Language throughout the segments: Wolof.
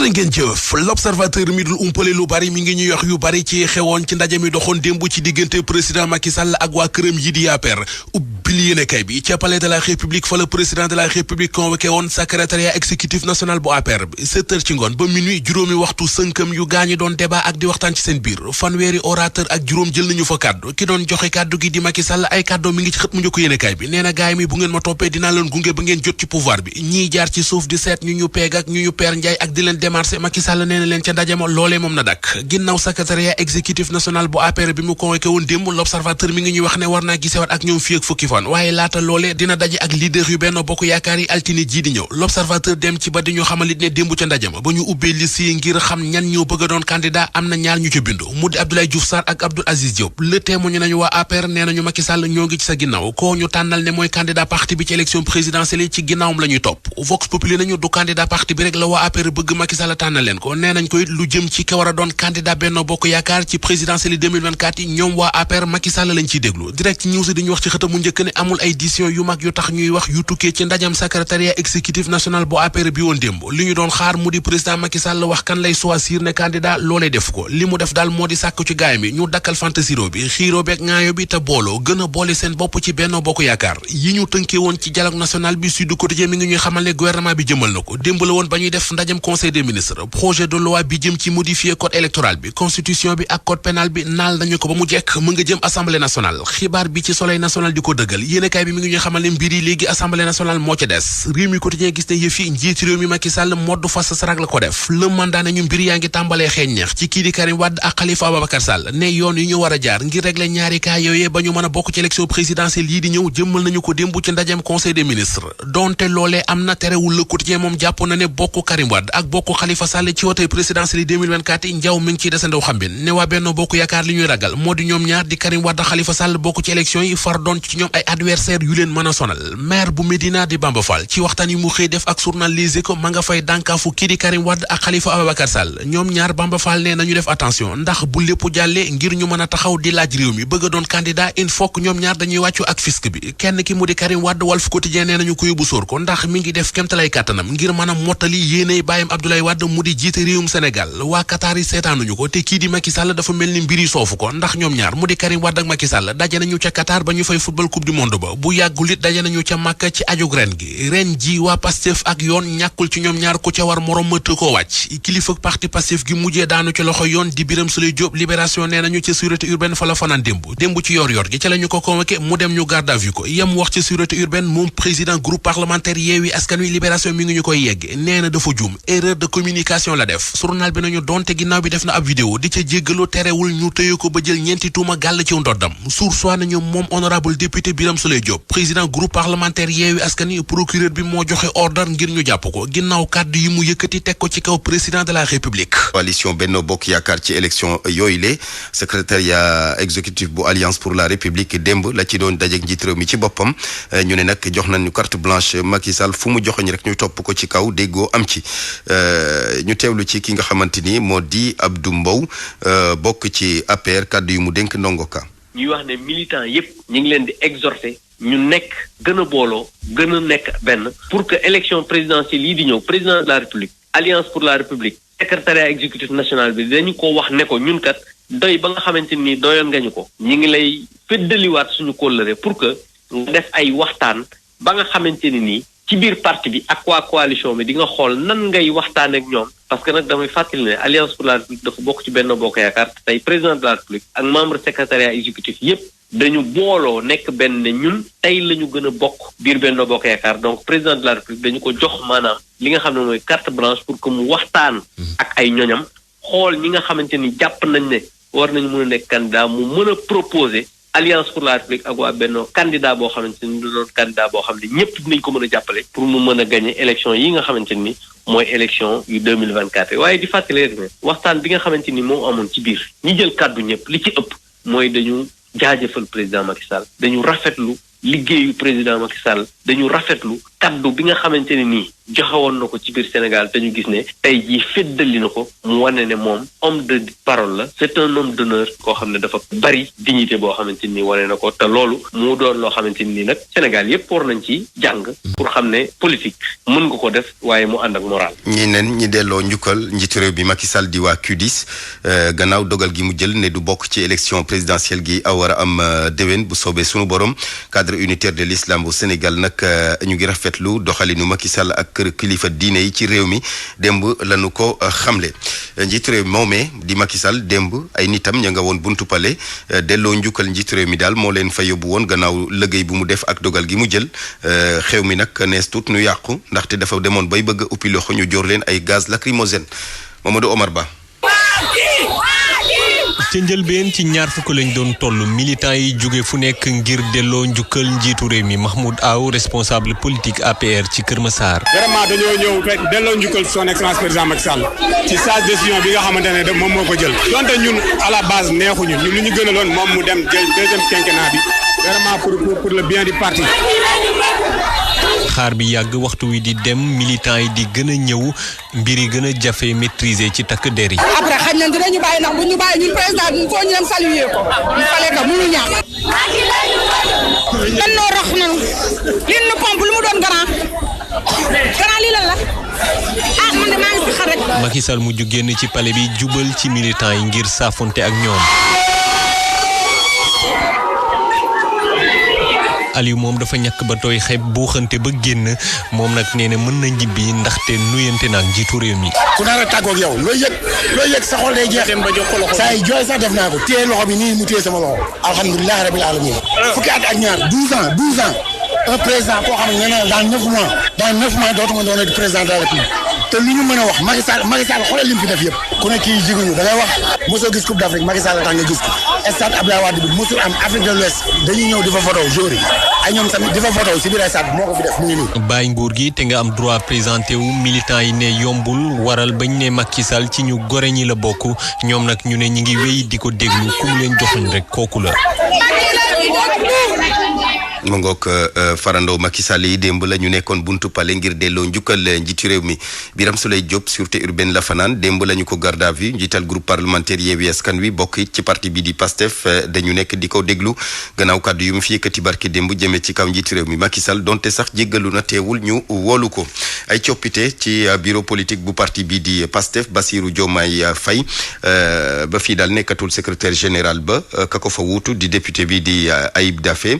jërë ngeen jëf l'observateur mi dul umpale lu bari mi ngi ñuy wax yu bari ci xewoon ci ndaje mi doxoon démb ci diggante président Macky Sall ak waa këram yi di APR ubbil yéenekaay bi ca palais de la République fa la président de la République convoqué woon secrétariat exécutif national bu APR bi 7 heures ci ngoon ba minuit juróomi waxtu sënkam yu gaañi doon débat ak di waxtaan ci seen biir fanweeri orateur ak juróom jël nañu fa kàddu ki doon joxe kàddu gi di Macky Sall ay kàddoo mi ngi ci xët mu njëkk yéenekaay bi nee na gaay mi bu ngeen ma toppee dinaa leen gunge ba ngeen jot ci pouvoir bi ñiy jaar ci suuf di seet ñu peeg ak ñu peer njaay ak di leen démarché Macky Sall nee na leen ca ndaje ma loolee moom na dakk ginnaaw secrétariat exécutif national bu APR bi mu convoqué woon démb l'observateur mi ngi ñuy wax ne war naa gisewaat ak ñoom fii ak fukki fan waaye laata loolee dina daje ak leader yu Benno Bokk Yaakaar yi altine jii di ñëw l'observateur dem ci ba di ñu xamalit ne démb ca ndaje ma ba ñu ubbee liste yi ngir xam ñan ñoo bëgg a doon candidat am na ñaar ñu ca bindu mu di Abdoulaye Diouf Sarr ak Abdoul Aziz Diop le témoigné nañu waa APR nee nañu Macky Sall ñoo ngi ci sa ginnaaw koo ñu tànnal ne mooy candidat parti bi ci élection présidentielle yi ci ginnaawam la ñuy topp Vox Populi nañu du candidat parti bi rek la waa APR bëgg Macky Sall tànnal leen ko nee nañ ko it lu jëm ci ka war a doon candidat Benno Bokk Yaakaar ci présidentielle 2024 yi ñoom waa APR Macky Sall lañ ciy déglu direct news di ñu wax ci xëtam mu njëkk ne amul ay décision yu mag yu tax ñuy wax yu tukkee ci ndajam secrétariat exécutif national bu APR bi woon démb li ñu doon xaar mu di président Macky Sall wax kan lay choisir ne candidat loolee def ko li mu def daal moo di sàkk ci gaay mi ñu dakkal fantasiro bi xiiroo beeg ŋaayo bi te booloo gën a boole seen bopp ci Benno Bokk Yaakaar yi ñu tënkee woon ci dialogue national bi Sud Quotidien mi ngi ñuy xamal ne gouvernement bi jëmal na ko démb la woon ba ñuy def ndajam conseil des ministres projet de loi bi jëm ci modifier code électoral bi constitution bi ak code pénal bi naal nañu ko ba mu jekk mu nga jëm assemblée nationale xibaar bi ci soleil national di ko dëggal yéenekaay bi mi ngi ñuy xamal ne mbir yi léegi assemblée nationale moo ca des réew mi quotidien gis ne yëf yi njiiti réew mi Macky Sall moddu fas sarag la ko def le mandat nañu mbir yaa ngi tàmbalee xeeñ neex ci kii di Karim Wade ak Khalifa Ababacar Sall ne yoon yi ñu war a jaar ngir régler ñaari cas yooyee ba ñu mën a bokk ci élection présidentielle yi di ñëw jëmmal nañu ko démb ci ndajem conseil des ministres donte loolee am na terewul le quotidien moom jàpp na ne bokk Karim Wade ak bokk Khalifa Sall ci wote présidentielle yi 2024 yi njaw mi ngi ciy desandaw xambin ne waa Benno Bokk Yaakaar li ñuy ragal moo di ñoom ñaar di Karim Wade Khalifa Sall bokk ci élection yi far doon ci ñoom ay adversaire yu leen mën a sonal maire bu Médina di Bamba Fall ci waxtaan yi mu xëy def ak journal Les Échos ma nga fay dànkaafu kii di Karim Wade ak Khalifa Ababacar Sall ñoom ñaar Bamba Fall ne nañu def attention ndax bu lépp jàllee ngir ñu mën a taxaw di laaj réew mi bëgg a doon candidat il faut que ñoom ñaar dañuy wàccu ak fisc bi kenn ki mu di Karim Wade Walf Quotidien nee nañu ko yóbbu sóor ko ndax mi ngi def kémtalay kàttanam ngir mën a mottali yéeney bàyyam Abdoulaye Wade mu di jiite réewum Sénégal waa Qatar yi seetaanuñu ko te kii di Macky Sall dafa mel ni mbir yi soofu ko ndax ñoom ñaar mu di Karim Wade ak Macky Sall daje nañu ca Qatar ba ñu fay football coupe du monde ba bu yàggul it daje nañu ca Makka ci ajug ren gi ren ji waa Pastef ak yoon ñàkkul ci ñoom ñaar ku ca war morom ma të koo wàcc kilifa parti Pastef gi mujjee daanu ci loxo yoon di Birame Souleye Diop libération nee nañu ca sûreté urbaine fa la fanaan démb ci yor gi ca la ñu ko convoqué mu dem ñu garde à vue ko yam wax ci sûreté urbaine moom président groupe parlementaire Yewwi Askan Wi libération mi ngi ñu koy yegg nee na dafa juum erreur de communication la def journal bi nañu donte ginnaaw bi def na ab vidéo di ca jéggalu terewul ñu tëye ko ba jël ñeenti tuuma gàll ci ndoddam source wa nañu moom honorable député Birame Souleye Diop président groupe parlementaire Yewwi Askan Wi procureur bi moo joxe ordre ngir ñu jàpp ko ginnaaw kàddu yi mu yëkkati teg ko ci kaw président de la république. coalition Benno Bokk Yaakaar ci élection yooyu le secrétariat exécutif bu alliance pour la république démb la ci doon dajeek njiit réew mi ci boppam ñu ne nag jox nañu carte blanche Macky Sall fu mu joxoñ rek ñu topp ko ci kaw déggoo am ci ñu teewlu ci ki nga xamante ni moo di Abdou Mbow bokk ci APR kàddu yu mu dénk ndongo ka ñuy wax ne militants yépp ñu ngi leen di exhorter ñu nekk gën a booloo gën a nekk benn pour que élection présidentielle yi di ñëw président de la république alliance pour la république secrétariat exécutif national bi dañu ko wax ne ko ñun kat doy ba nga xamante ni doyoon nga ñu ko ñi ngi lay feddaliwaat suñu kóllëre pour que nga def ay waxtaan ba nga xamante ni nii ci biir parti bi ak waa coalition bi di nga xool nan ngay waxtaan ak ñoom parce que nag damay fàttali ne alliance pour la république dafa bokk ci Benno Bokk Yaakaar tey président de la république ak membre secrétariat exécutif yépp dañu booloo nekk benn ne ñun tey la ñu gën a bokk biir Benno Bokk Yaakaar donc président de la république dañu ko jox maanaam li nga xam ne mooy carte blanche pour que mu waxtaan ak ay ñoñam xool ñi nga xamante ni jàpp nañ ne war nañu mën a nekk candidat mu mën a proposer alliance pour la république ak waa Benno candidat boo xamante ni du doon candidat boo xam ne ñëpp dinañ ko mën a jàppale pour mu mën a gagner élection yi nga xamante ni mooy élection yu 2024 waaye di fàttali rek ne waxtaan bi nga xamante ni moo amoon ci biir ñi jël kàddu ñëpp li ci ëpp mooy dañu jaajëfal président Macky Sall dañu rafetlu liggéeyu président Macky Sall dañu rafetlu kaddu bi nga xamante ne nii joxe woon na ko ci biir Sénégal te ñu gis ne tey jii féddali na ko mu wane ne moom homme de parole la c'est un homme d'honneur koo xam ne dafa bari dignité boo xamante ni wane na ko te loolu mu doon loo xamante ni nag Sénégal yépp war nañ ci jàng pour xam ne politique mën nga ko def waaye mu ànd ak moral. ñi delloo njukkal njiitu réew bi Macky Sall di waa QDIS gannaaw dogal gi mu jël ne du bokk ci élection présidentielle gi war a am déwén bu soobee sunu borom cadre unitaire de l'islam bu Sénégal nag ñu ngi rafetlu doxalinu Macky Sall ak kër kilifa diine yi ci réew mi démb lañu ko xamle njiitu réew moomee di Macky Sall démb ay nitam ña nga woon buntu pale delloo njukkal njiitu réew mi daal moo leen fa yóbbu woon gannaaw liggéey bu mu def ak dogal gi mu jël xew mi nag nees tuut nu yàqu ndaxte dafa demoon bay bëgg a uppi loxo ñu joor leen ay gaz lacrymogène Mamadou Omar Ba. ca njëlbeen ci ñaar fukk lañ doon toll militant yi jóge fu nekk ngir delloo njukkal njiitu réew mi Mahmoud Aw responsable politique APR ci Kër Massar. vraiment dañoo ñëw fekk delloo njukkal son excellence président Macky Sall ci sa décision bi nga xamante ne moom moo ko jël donte ñun à la base neexuñu ñun lu ñu gënaloon moom mu dem jël deuxième quinquennat bi vraiment pour le bien du parti. xaar bi yàgg waxtu wi di dem militant yi di gën a ñëw mbir yi gën a jafe maîtriser ci takk der yi. après xañ na dinañu bàyyi ndax bu ñu bàyyi ñun président ñun foo ñu dem saluer ko ñu fale ko mënu ñàkk. dan noo rox nanu lin nu pompe lu mu doon grand lii lan la man de maa ngi si xar rek. Macky Sall mujj génn ci palais bi jubal ci militant yi ngir saafonte ak ñoom. Aliou moom dafa ñàkk ba tooy xeeb buuxante ba génn moom nag nee na mën na njibbi ndaxte nuyante naag njiitu réew mi. ku nar a tàggoog yow looy yëg sa xol day jeex. dem ba jox ko loxo saa yi jooy sax def naa ko. téye loxo bi nii mu téye sama loxo. alhamdulilah rabil alamin. fukki at ak ñaar 12 ans un président koo xam ne nee na dans 9 mois dootuma doon président de la République te lu ñu mën a wax Macky Sall xoolal li mu fi def yëpp. ku ne kii jiguñu da ngay wax mosoo gis Coupe d'Afrique Macky Sall tax nga gis ko stade Abdoulaye Wade bi mosul am Afrique de l'Ouest dañuy ñëw di fa photo jour yi ay ñoom tamit di fa photo si biir stade moo ko fi def mu ngi nii. bàyyi nguur gi te nga am droit présenté wu militant yi ne yombul waral bañ ne Macky Sall ci ñu gore ñi la bokk ñoom nag ñu ne ñi ngi wéy di ko déglu ku mu leen joxuñ rek kooku la. mu ngoog farandoo Macky Sall yi démb la ñu nekkoon buntu pale ngir delloo njukkal njiitu réew mi Birame Souleye Diop sûreté urbaine la fanaan démb la ñu ko garde à vue njiital groupe parlementaire Yewwi Askan Wi bokk it ci parti bi di PASTEF dañu nekk di ko déglu gannaaw kàddu yu mu fi yëkkati barki démb jëmee ci kaw njiitu réew mi Macky Sall donte sax jéggalu na teewul ñu woolu ko ay coppite ci bureau politique bu parti bi di PASTEF Bassirou Diomaye Faye ba fii daal nekkatul secrétaire général ba ka ko fa wuutu di député bi di Ayib Daffé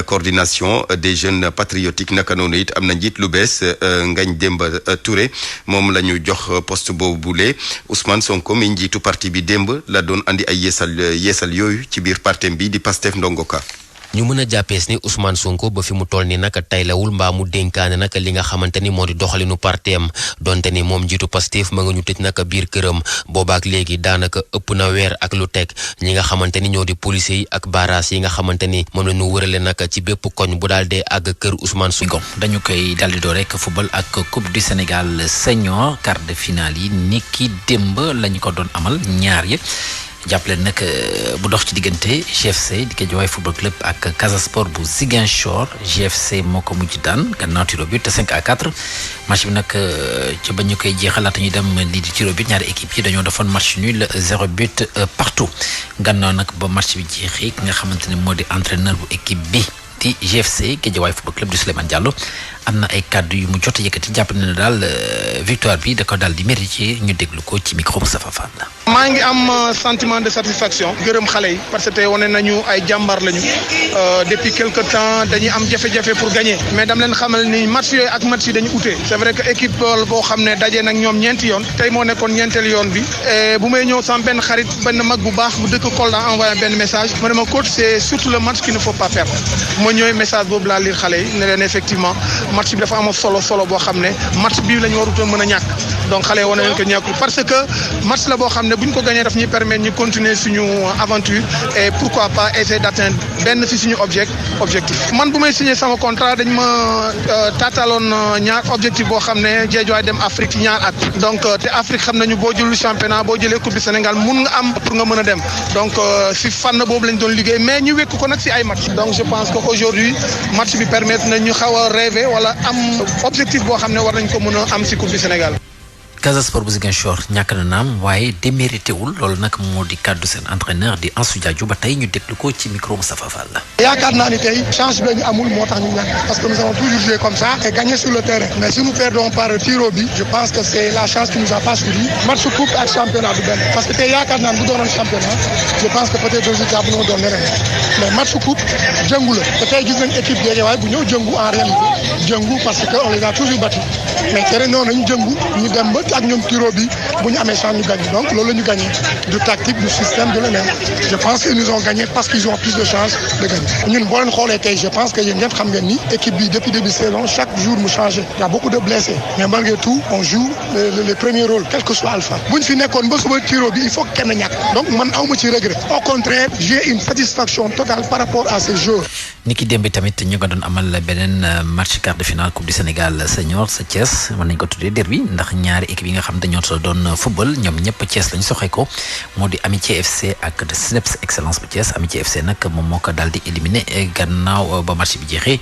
coordination des jeunes patriotiques naka noonu it am na njiit lu bees Ngagne Demba Touré moom la ñu jox poste boobu bule Ousmane Sonko mi njiitu parti bi démb la doon andi ay yeesal yooyu ci biir partem bi di Pastef ndongoka ñu mën a jàppees ni Ousmane Sonko ba fi mu toll ni naka taylawul mbaa mu dénkaane naka li nga xamante ni moo di doxalinu parteem donte ni moom njiitu Pastef ma nga ñu tëj naka biir këram boobaak léegi daanaka ëpp na weer ak lu teg ñi nga xamante ni ñoo di policiers yi ak barrages yi nga xamante ni moom la ñu wërale naka ci bépp koñ bu daal dee àgg kër Ousmane Sonko. dañu koy daldi doo rek football ak Coupe du Sénégal senior quart de finale yi ni ki démb lañu ko doon amal ñaar yëpp jàppale nag bu dox ci diggante GFC di Guédiawaye football club ak Casa Sport bu Ziguinchor GFC moo ko mujj daan gannaaw tiro but 5-4 match bi nag ci ba ñu koy jeexal laata ñuy dem lii di tiro but ñaari équipe yi dañoo defoon match nul 0 but partout gannaaw nag ba match bi jeexee ki nga xamante ne moo di entraîneur bu équipe bi di GFC Guédiawaye football club di Souleymane Diallo am na ay kàddu yu mu jot a yëkkati jàpp na ne daal victoire bi da ko daal di mérité ñu déglu ko ci micro Moustapha Fall la. maa ngi am sentiment de satisfaction gërëm xale yi parce que wane nañu ay jàmbaar lañu depuis quelque temps dañuy am jafe-jafe pour gagner mais dam leen xamal ni match yooyu ak match yi dañu ute c'est vrai que équipe boo xam ne daje nag ñoom ñeenti yoon tey moo nekkoon ñeenteel yoon bi bu may ñëw sama benn xarit benn mag bu baax bu dëkk Kolda envoyé benn message ma ne ma coach c'est surtout le match qu'il ne faut pas perdre ma ñëwee message boobu laa lire xale yi ne leen effectivement match bi dafa am solo boo xam ne match bii la ñu warutoon mën a ñàkk donc xale yi wane nañ ko ñàkkul parce que match la boo xam ne bu ñu ko gagné daf ñuy permettre ñu continuer suñu aventure et pourquoi pas essayer d'atteindre benn ci suñu objectif man bu may signé sama contrat dañ ma taataloon ñaar objectif boo xam ne Guédiawaye dem Afrique ci ñaar at donc te Afrique xam nañu boo jëlul championnat boo jëlee coupe du Sénégal mun nga am pour nga mën a dem donc ci fànn boobu lañ doon liggéey mais ñu wekk ko nag ci ay match donc je pense que aujourd'hui match bi permettre na ñu xaw a rêver wala am objectif boo xam ne war nañ ko mën a am ci coupe du Sénégal. Casa Sport bu Ziguinchor ñàkk na naam waaye démérité wul loolu nag moo di kàddu seen entraîneur di Ansou Diadio ba tey ñu déglu ko ci micro Moustapha Fall la. yaakaar naa ni tey chance bi ñu amul moo tax ñu ñàkk parce que nous avons toujours joué comme ça et gagné sur le terrain mais si nous perdons par tir au but je pense que c'est la chance qui nous a pas suffi match coupe ak championnat du benn parce que tey yaakaar naa bu doonoon championnat je pense que peut-être résultat bu ñu doon leneen mais match coupe jëngu la te tey gis nañ équipe Guédiawaye bu ñëw jëngu en réalité jëngu parce que on les a toujours battus mais tere noonu nañu jëngu ñu dem ba ak ñoom tiro bi bu ñu amee chance ñu gagné donc loolu la ñu gagné du tactique du système de leneen je pense qu'ils nous ont gagné parce qu'ils ont plus de chance de gagner ñun boo leen xoolee tey je pense que yéen ñëpp xam ngeen ni équipe bi depuis début saison chaque jour mu changé y a beaucoup de blessés mais malgré tout on joue les premiers rôles quel que soit alpha bu ñu fi nekkoon ba suba tiro bi il faut que kenn ñàkk donc man awma ci regret au contraire j'ai une satisfaction totale par rapport à ces joueurs. Niki démb tamit ñu nga doon amal beneen match quart de finale coupe du Sénégal senior sa Thiès mën nañ ko tuddee derby ndax ñaari équipe yi nga xam dañoo doon football ñoom ñëpp Thiès lañu soxee ko moo di Amitié FC ak de SNEPS Excellence bu Thiès Amitié FC nag moom moo ko daal di éliminé gannaaw ba match bi jeexee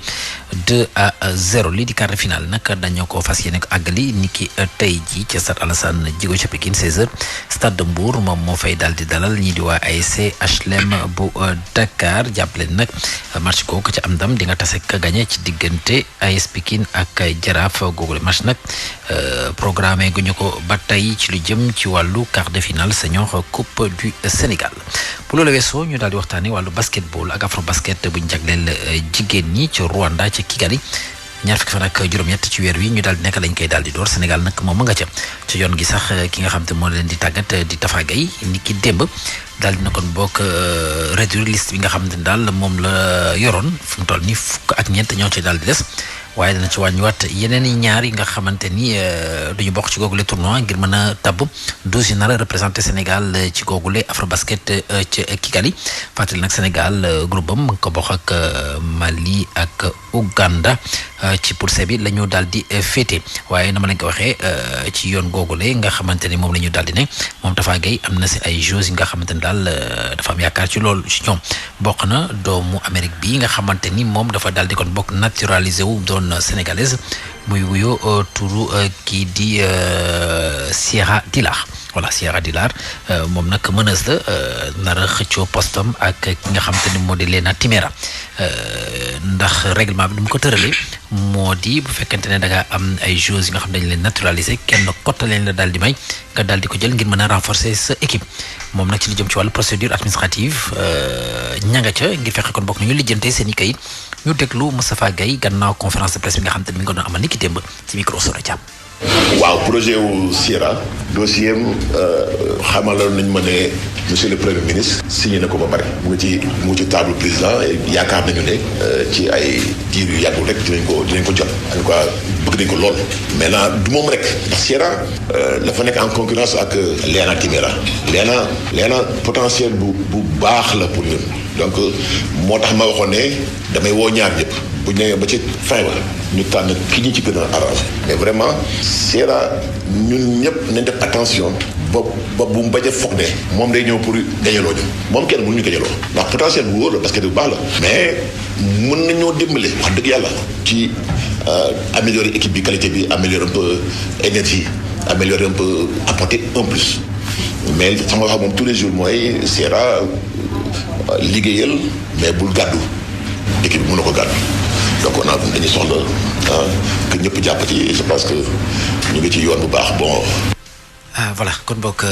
2-0 lii di quart de finale nag dañoo ko fas yéene ko àggali niki tey jii ca stade Alassane Djigo ca Pikine 16h stade de Mbour moom moo fay daal di dalal ñii di waa ASC HLM bu Dakar jàppale nag match kooku ca am ndam di nga tase ka gagné ci diggante AS Pikine ak Jaraaf googu match nag programmé gu ñu ko ba tey ci lu jëm ci wàllu quart de finale senior coupe du Sénégal bu loolu weesoo ñu daal di waxtaanee wàllu basketball ak afro basket bu ñu jagleel jigéen ñi ci Rwanda ci Kigali ñaar fukki fan ak juróom-ñett ci weer wi ñu daal di nekk lañ koy daal di door Sénégal nag moom ma nga ca ci yoon gi sax ki nga xam te moo leen di tàggat di Tafa Gueye ni ki démb daal dina kon bokk réduire liste bi nga xam ne daal moom la yoroon fu mu toll nii fukk ak ñeent ñoo ci daal di des waaye dana ci wàññiwaat yeneen i ñaar yi nga xamante ni duñu bokk ci googule tournoi ngir mën a tabb 12 yi nar a représenté Sénégal ci googule Afrobasket ci Kigali fàttali nag Sénégal groupe am ko bokk ak Mali ak Ouganda ci poule C bi la ñu daal di féete waaye nama lañ ko waxee ci yoon googule nga xamante ni moom la ñu daal di ne moom Tafa Gueye am na si ay joueurs yi nga xamante ni daal dafa am yaakaar ci loolu ci ñoom bokk na doomu Amérique bi nga xamante ni moom dafa daal di kon bokk naturalisé wu doon sénégalaise muy wuyo turu kii di Sierra Dilar voilà Sierra Dilar moom nag meneuse la nar a xëccoo postam ak ki nga xam te ni moo di Lena Timéra ndax règlement bi ni mu ko tëralee moo di bu fekkente ne da nga am ay joueurs yi nga xam dañ leen naturaliser kenn cote leen la daal di may nga daal di ko jël ngir mën a renforcer sa équipe moom nag ci li jëm ci wàllu procédure administrative ña nga ca ngir fexe kon bokk nañu lijjante seen i kayit ñu déglu Moustapha Gueye gannaaw conférence de presse bi nga xam te ne mi ngi ko doon amal ni ki démb ci micro Sora Thiam. waaw projet wu Sierra dossier am xamaloon nañ ma ne monsieur le premier ministre signé na ko ba pare mu ngi ci table président yaakaar nañu ne ci ay diir yu yàggul rek dinañ ko jot en tout cas bëgg nañ ko lool maintenant du moom rek ndax Sierra dafa nekk en concurrence ak Lena Timéra Lena potentiel bu baax la pour ñun donc moo tax ma waxoon ne damay woo ñaar ñëpp bu ñu nee ba ci fin ba ñu tànn ki ñu ci gën a arrangé mais vraiment Sierra ñun ñëpp nañ def attention ba bu mu bañ a foog ne moom day ñëw pour gañaloo ñu moom kenn mënuñu gañaloo ndax potentiel bu wóor la parce que bu baax la mais mën nañoo dimbale wax dëgg yàlla ci améliorer équipe bi qualité bi améliorer un peu énergie améliorer un peu apporter un plus mais sama wax moom tous les jours mooy Sierra liggéeyal mais bul gàddu équipe bi mën na ko gàddu donc on a dañuy soxla que ñëpp jàpp ci je pense que ñu ngi ci yoon bu baax bon. voilà kon bokk.